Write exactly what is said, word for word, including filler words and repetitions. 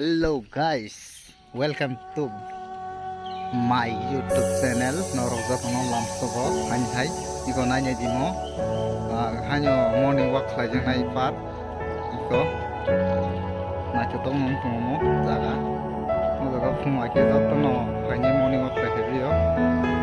Hello guys, welcome to my YouTube channel. Norok jotono lamsogo haini hai iko nainai dimo. Ah, haino morning walk khlaijaknai part iko naithotok nung tongmo jaga. O jaga phung bai khe jotono haini morning walk khlai khe rio.